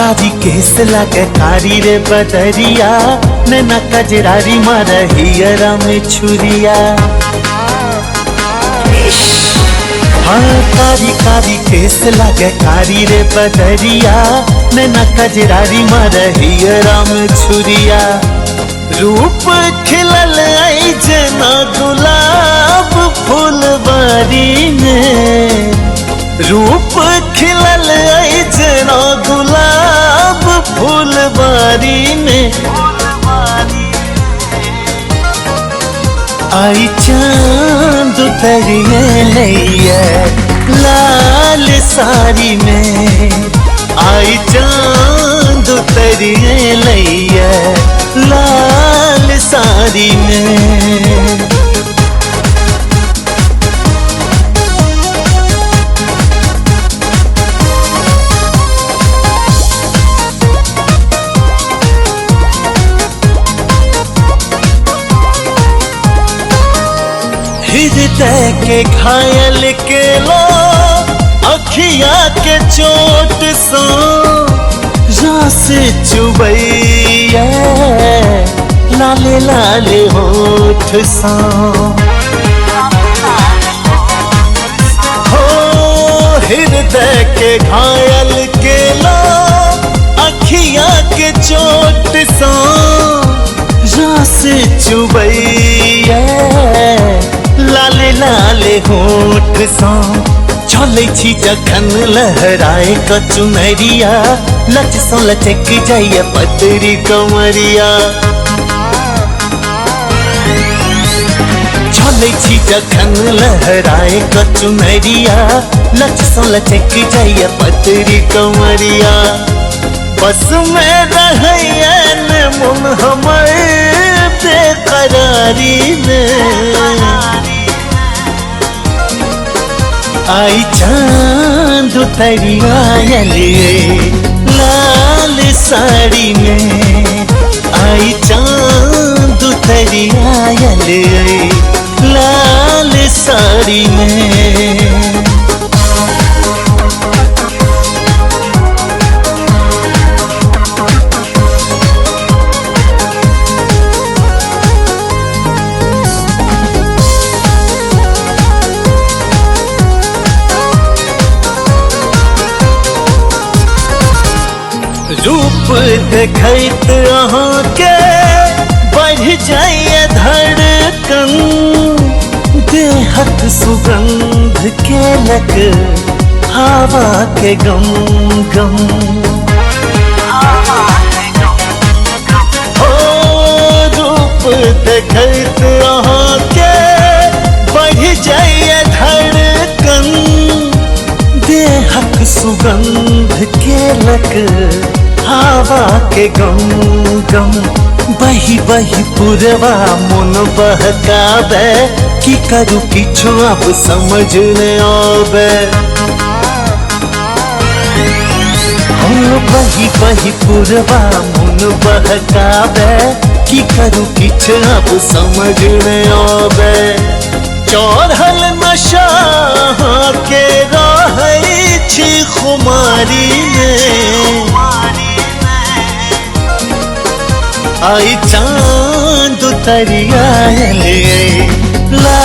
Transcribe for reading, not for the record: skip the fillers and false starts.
कारी केस लागे कारी रे बदरिया, नैना कजरारी मारा हियरा में छुरिया। हाँ कारी कारी केस लागे कारी रे बदरिया, नैना कजरारी मारा हियरा में छुरिया। रूप खिलल आई जना गुलाब फुलबारी में, रूप खिलल आई जना गुलाब फुलबारी में। आई चांद उतरिए लैया लाल साड़ी में, आई चांद उतरिए लैया लाल साड़ी में। हृदय के घायल के लो अखिया के चोट सो रास चुबैया लाले लाले होठ सो। हो हृदय के घायल के लो अखिया के चोट सो रास चुबैया लाले लाले होठ सो। चलै छी जखन लहराए क चुनरिया, लच सो लचक जाइए पतरी कमरिया। चलै छी जखन लहराए क चुनरिया, लच सो लचक जाइए पतरी कमरिया। बस में रहैया ने मन हमर बेकरारी में, आई चांद उतरिया लाल साड़ी में, आई चांद उतरिया लाल साड़ी में। रूप देखैत अहाँके बढ़ जाइए धड़कन, देहक सुगंध केलक हवा के गम गम। हो रूप देखैत अहाँके बढ़ जाइए धड़कन, देहक सुगंध केलक हवा के गम गम। बही बही पुरवा मन बहकावे, की करू किछु अब समझ न आवे। हो बही बही पुरवा मन बहकावे, की करू किछु अब समझ न आवे। चढ़ल नशा के रहै छी खुमारी में, आई चांद उतरिया लाल